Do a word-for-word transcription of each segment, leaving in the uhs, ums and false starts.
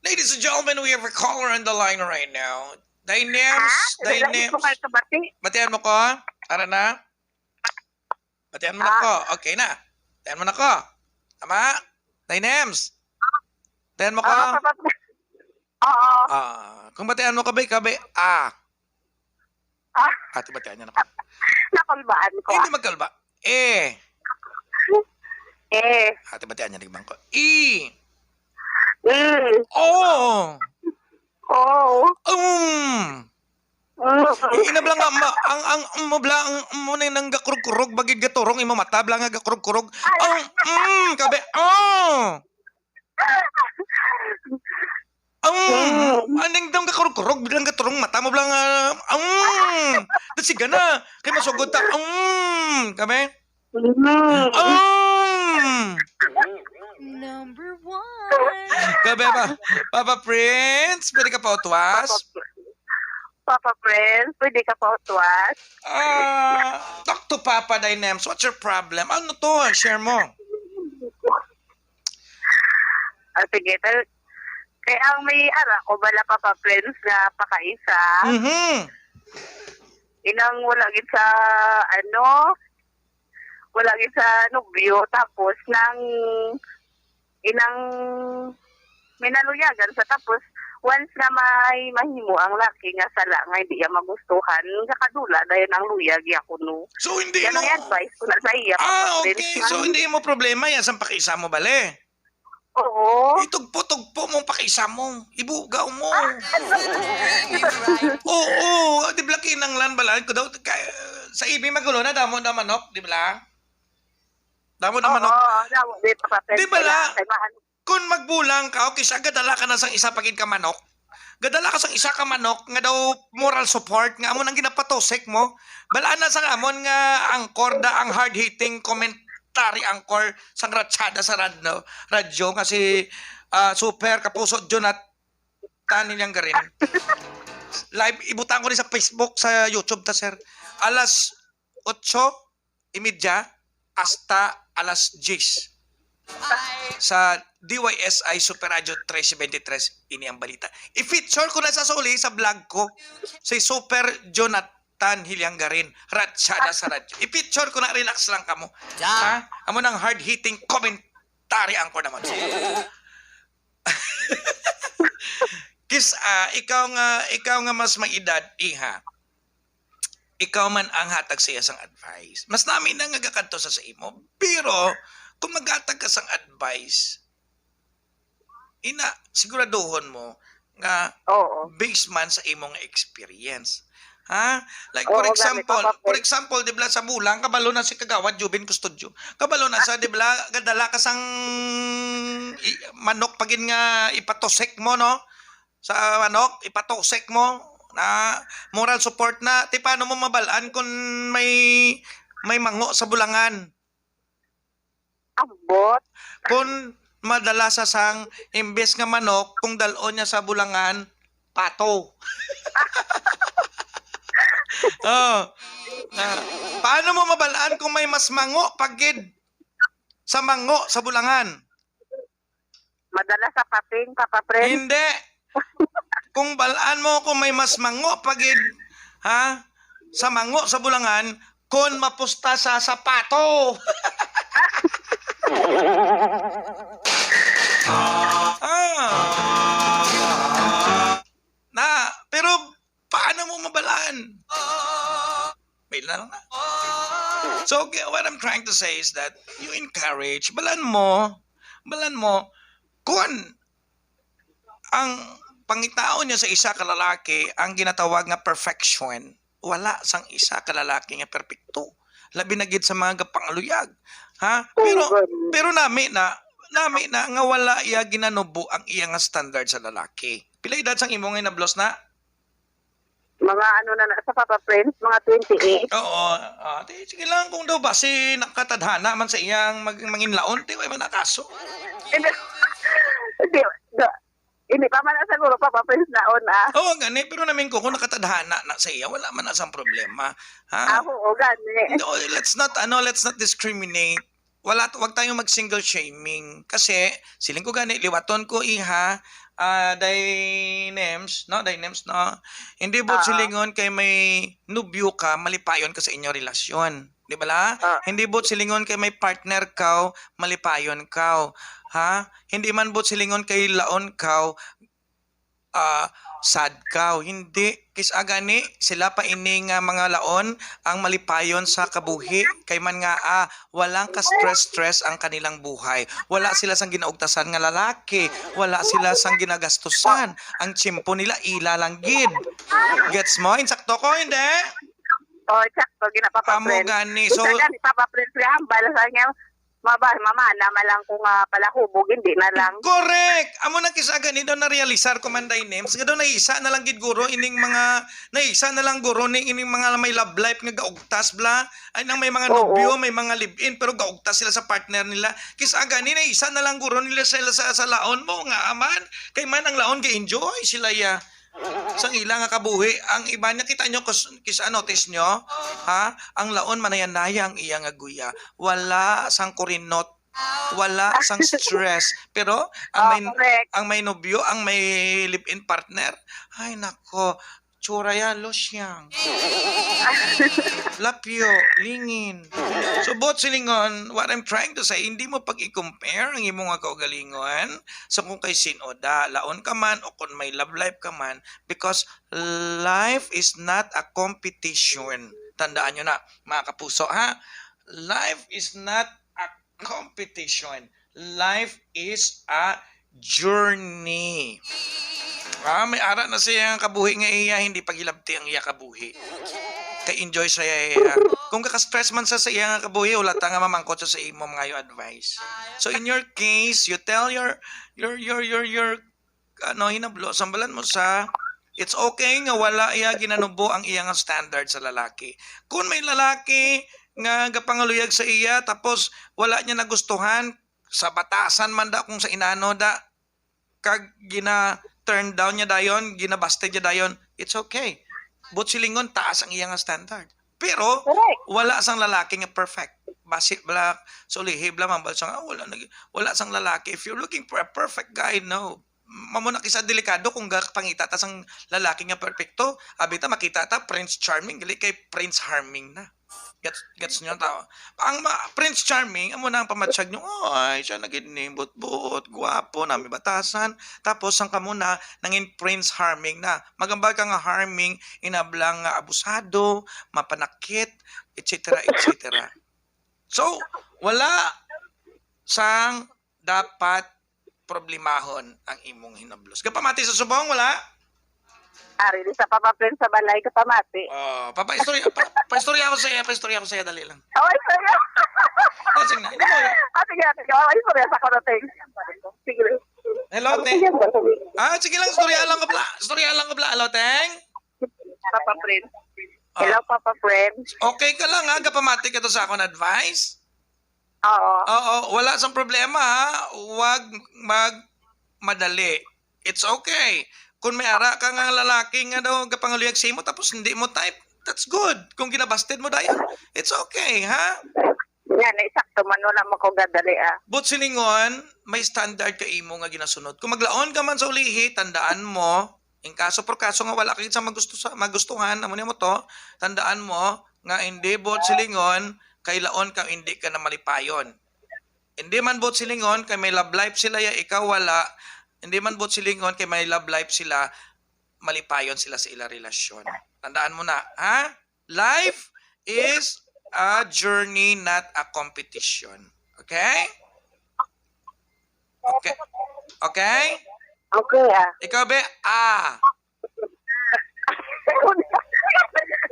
Ladies and gentlemen, we have a caller on the line right now. Dynams, ah, Dynams. Mo kayo kabati? Batian mo ko? Ara na? Batian mo na ko. Okay na. Batian mo na ko. Tama? Dynams. Batian mo ko? Oo, papa. Oo. Ah, kung batian mo kabi, kabi, ah. Ah. Ate, batian niya na ko. Nakalbaan ko. Hindi magkalba. Eh. Eh. Ate, batian niya nagbang ko. I. Mm. Oh. Oh. Um. Mm. Ina bla nga ma, ang, ang, um, bla, ang, um, mo na nang gakurog-kurog, bagid gaturong, imo mata, bla nga gakurog-kurog. Ay. Ang, mm, kabe, oh. Ang, mm. Aning daw gakurog-kurog, biglang gaturong mata mo, bla nga, ang, dasiga na, kay masugod ta, ang, kabe. Mm. Ang. Number one. Kabe pa, Papa Prince, pwede ka pa utwas? Papa Prince, pwede ka pa utwas? Ah, talk to Papa Dynams. What's your problem? Ano to? Share mo. Ah, sige. Tal-, kay ang may ara ko bala, Papa Prince, nga pakaisa. Mhm. Inang wala gid sa, ano, wala gid sa nobyo. Tapos, nang, inang minaluyagan sa, tapos, once nga may mahimo ang laki nga sala nga hindi iya magustuhan, nakadula dayon ang luyag iya kuno. So, hindi mo advice ko na sa iya, ah, Papa Prince, okay. So, hindi mo problema yan sa pakisa mo, bale? Oo. Itugpo-tugpo mo pakisa mo. Ibugaw mo. Ah, ano? Oo, di ba kinanglan bala ko daw, ka-, sa ibi magulo na, damo na manok, di ba? Damo na manok. Oo, damo, di ba, Papa Prince? Di bala, kailangan kay mahal. Kung magbulang ka, okay, sa gadala ka na sang isa pa gid ka manok. Gadala ka sang isa ka manok nga daw moral support nga amo nang ginapatusik mo. Balaan na sang amon nga anchor da ang hard-hitting commentary anchor sang ratsada sa radyo, radyo nga si, ah, Super Kapuso Jonathan Hilyangarin. Live, ibutang ko ni sa Facebook, sa YouTube ta, sir. Alas otso y media hasta alas diyes sa D Y S I Super Radio trese twenty-three. Ini ang balita. I-feature ko na sa suli sa vlog ko si Super Jonathan Hilyangarin, Ratsada sa Radyo. I-feature ko na, relax lang kamo. Ha? Amo nang hard-hitting commentary anchor naman. Kis, ah, ikaw nga, ikaw nga mas may edad, iha. Ikaw man ang hatag sa iya sang advice. Mas nami na nga gakadto sa, sa imo. Pero, kung maghatag ka sang advice, ina, siguraduhon mo nga Oo. based man sa imo nga experience. Ha? Like, for Oo, gani, example, Papa for Prince. example, di ba, sa bulang, kabalo na si Kagawad Jubin Custodio. Kabalo na sa, di ba, gadala ka sang i-, manok pa gid nga ipatusik mo, no? Sa manok, ipatusik mo na moral support na. Ti, paano mo mabalaan kung may, may mango sa bulangan? Ambot. Kung madala sa sang, imbes nga manok, kung dalon niya sa bulangan, pato. Oh. Ah, paano mo mabalaan kung may mas mango pa gid sa mango sa bulangan? Madala sa kaping, Papa Prince. Hindi. Kung balaan mo kung may mas mango pa gid, ha? Sa mango sa bulangan, kon mapusta sa sapato. Ah. Na, pero paano mo mabalaan? May na lang na. So, okay, what I'm trying to say is that you encourage, balan mo, balan mo, kun ang pangitaon niya sa isa ka lalaki, ang ginatawag nga perfection, wala sang isa ka lalaki nga perpekto. Labi na gid sa mga gapangaluyag. Ha? Pero, Oo, gani. pero nami na, nami na nga wala iya ginanubo ang iya nga standard sa lalaki. Pila edad sang imo nga inablos na? Mga ano na na sa Papa Prince, mga twenty-eight. Oo. Ah, di, sige lang kung daw basi nakatadhana man sa iyang mag-, manginlaon, di, way man nakaso. Hindi. Hindi. Da-, hindi pa man na siguro, Papa Prince, naon, ah. Oo, gani, pero namin ko, kung nakatadhana na sa iya, wala man na sang problema. Ha? Ah, oo, gani. No, let's not, ano, let's not discriminate. wala, wag tayong mag-single shaming. Kasi, siling ko gani, liwaton ko, iha, ah, day names, no? Day names, no? Hindi buot Ah. silingon kay may nobyo ka, malipayon ka sa inyo relasyon. Di ba la? Ah. Hindi buot silingon kay may partner ka, malipayon ka. Ha? Hindi man buot silingon kay laon ka, ah, sad ka. Hindi. Kis-a gani, sila pa ini nga mga laon ang malipayon sa kabuhi. Kay man nga, ah, walang ka-stress-stress ang kanilang buhay. Wala sila sang ginaugtasan nga lalaki. Wala sila sang ginagastusan. Ang tiyempo nila, ila lang gid. Gets mo? Insakto ko, hindi? Oh, sakto, gina, Papa Amo Prince. gani. So, Sa gani, Papa Prince, nga hambal sa niya, maba-, mamana man lang kung, ah, palahubog, hindi na lang. Correct! Amo na kis-a gani daw na-realisar ko man, day names. Nga daw naisa na lang gid guro ining mga, naisa na lang guro ni ining mga may love life nga gaugtas bla. Ay, nang may mga Oo. nobyo, may mga live-in, pero gaugtas sila sa partner nila. Kis-a gani, naisa na lang guro nila sila sa, sa laon mo nga aman. Kay man ang laon ga-enjoy sila ya. Sang ila nga kabuhi, ang iba niya, kita nyo, kus-, kis-, ah, notice nyo, ha? Ang laon, manaya-naya ang iya nga guya. Wala sang kurinot, wala sang stress. Pero ang Oh, may, correct. ang may nobyo, ang may live-in partner, ay nako, tsura ya, losyang. Lapyo, lingin. So, buot silingon, what I'm trying to say, hindi mo pag-i-compare ang imo nga kaugalingon sa kung kay sin-o da, laon ka man o kung may love life ka man, because life is not a competition. Tandaan nyo na, mga kapuso, ha? Life is not a competition. Life is a journey. Ah, may ara na siya nga kabuhi nga iya, hindi paghilabti ang iya kabuhi. Kay enjoy siya iya. Kung kaka-stress man sa, sa iya nga kabuhi, wala ta nga mamangkot sa, sa imo mga advice. So in your case, you tell your, your, your, your, your, ano, hinablo, sambalan mo sa, it's okay nga wala iya ginanubo ang iya nga standard sa lalaki. Kung may lalaki nga gapangaluyag sa iya, tapos wala niya nagustuhan, sa batasan man da kung sa inano da, kag gina-turn down niya dayon, ginabasted niya dayon, it's okay. Buot silingon, taas ang iya nga standard. Pero, Correct. wala sang lalaki nga perfect. Basi bala, sa ulihi bala, mambal siya nga, "Ah, wala nag-, wala sang lalaki." If you're looking for a perfect guy, no. Mamo na kisa delikado kung gapangita ta sang lalaki nga perpekto. Abi ta, makita ta, Prince Charming, gali kay Prince Harming na. Gets, gets nyo ta? Ang ma-, Prince Charming, amo na ang pamatsag nyo, "Ay, siya na gid ni, buot-buot, gwapo, nami batasan." Tapos, ang kamo na, nangin Prince Harming na. Magambal ka nga Harming, inablang nga abusado, mapanakit, et cetera, et cetera. So, wala sang dapat problemahon ang imong hinablos. Gapamati sa subong, wala? Ari, di sa Papa Prince sa balay, kapamati. Oh, papa, istorya, pa, paistorya ako sa iya, paistorya ako sa iya, dali lang. Oh, istorya. Oh, sige na, hindi mo. Ah, sige, sige. Oh, istorya sa karating. Sige. Hello, Teng. Sige, sige. Ah, sige lang, istorya lang ko bala. Istorya lang ko bala. Hello, Teng. Papa Prince. Ah. Hello, Papa Prince. Okay ka lang, ha? Gapamati ka to sa akong advice? Oo. Oo, wala sang problema, ha? Wag magmadali. It's okay. Kung may ara ka nga lalaki nga daw gapangaluyag sa imo, tapos hindi mo type, that's good. Kung ginabasted mo dayon, it's okay, ha? Yan, eh, sakto man, wala mo ko gadali, ah. But silingon, may standard ka imo nga ginasunod. Kung maglaon ka man sa ulihi, tandaan mo, in kaso por kaso nga wala ka gid sa magusto sa, magustuhan, amo nimo to, tandaan mo nga hindi buot silingon, kay laon ka, hindi ka na malipayon. Hindi man buot silingon, kay may love life sila ya, ikaw wala. Hindi man buot silingon, kay may love life sila, malipayon sila sa ila relasyon. Tandaan mo na, ha? Life is a journey, not a competition. Okay? Okay. Okay? Okay, ah. Ikaw, be, ah.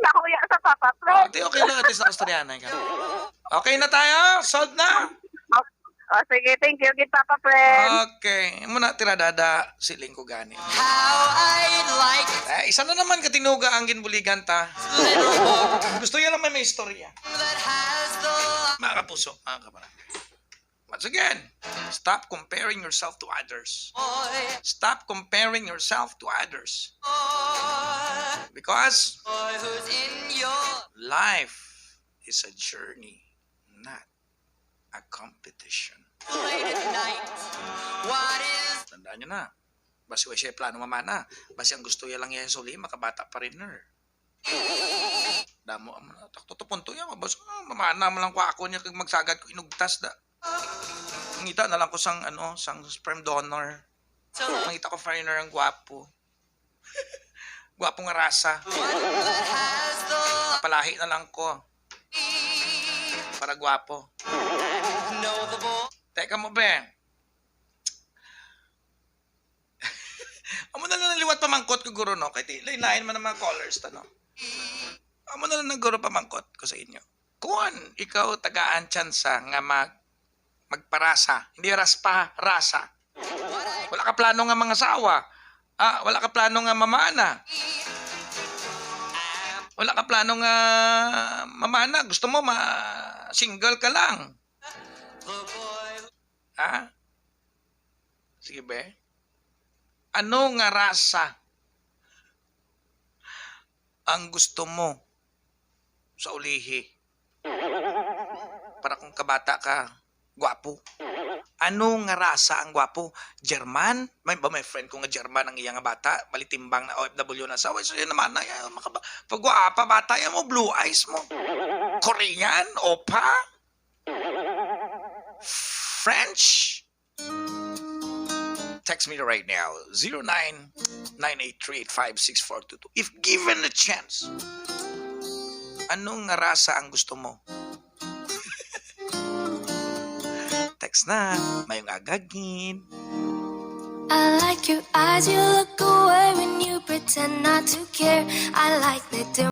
Nahuya sa Papa Fred. Oh, di okay lang, at least nakastoryahan ka. Okay na tayo? Solved na? Oh, sige, thank you, gid, Papa Fred. Okay. Amo na, tira dada, siling ko gani. How I like it. Eh, isa na naman ka tinuga ang ginbuligan ta. Gusto niya lang may, may istorya. That has the Mga kapuso, mga kabarangay. Once again, stop comparing yourself to others. Boy. Stop comparing yourself to others. Boy. Because Boy, who's in your life is a journey, not a competition. Late at night. What is Tandaan nyo na. Basi wa siya plano mamana. Basi ang gusto niya lang niya sa uli, makabata pa rin her. Damo ang mga takto to punto yan. Basta ah, mamana mo lang ko ako niya kag magsagad ko inugtas da. Ngita na lang ko sang ano, sang sperm donor. So Nakita ko foreigner ang gwapo. Gwapo nga rasa. what has the Palahi na lang ko. Para gwapo. Know the boy. Teka mo, be. Amo na lang liwat pamangkot ko, guro, no? Kay ti, lain-lain man ang mga callers, ta, no? Amo na lang, guro, pamangkot ko sa inyo. Kuan, ikaw tagaan tsansa nga mag magparasa. Hindi raspa, rasa. Wala ka plano nga mangasawa. Ah, wala ka plano nga mamana. Wala ka plano nga mamana. Gusto mo ma single ka lang. Ha? Sige, be. Ano nga rasa ang gusto mo sa ulihi? Para kung kabata ka, gwapo. Ano nga rasa ang gwapo? German? May ba may friend ko nga German ang iya nga bata? Balitimbang na O F W na sa. So, yun naman na yan. Makaba- Pag gwapa, bata yan mo, blue eyes mo. Korean? Opa? French? Text me right now, zero nine nine eight three eight five six four two two. If given the chance, anong nga rasa ang gusto mo? Text na, mayong agagid. I like your eyes, you look away when you pretend not to care. I like little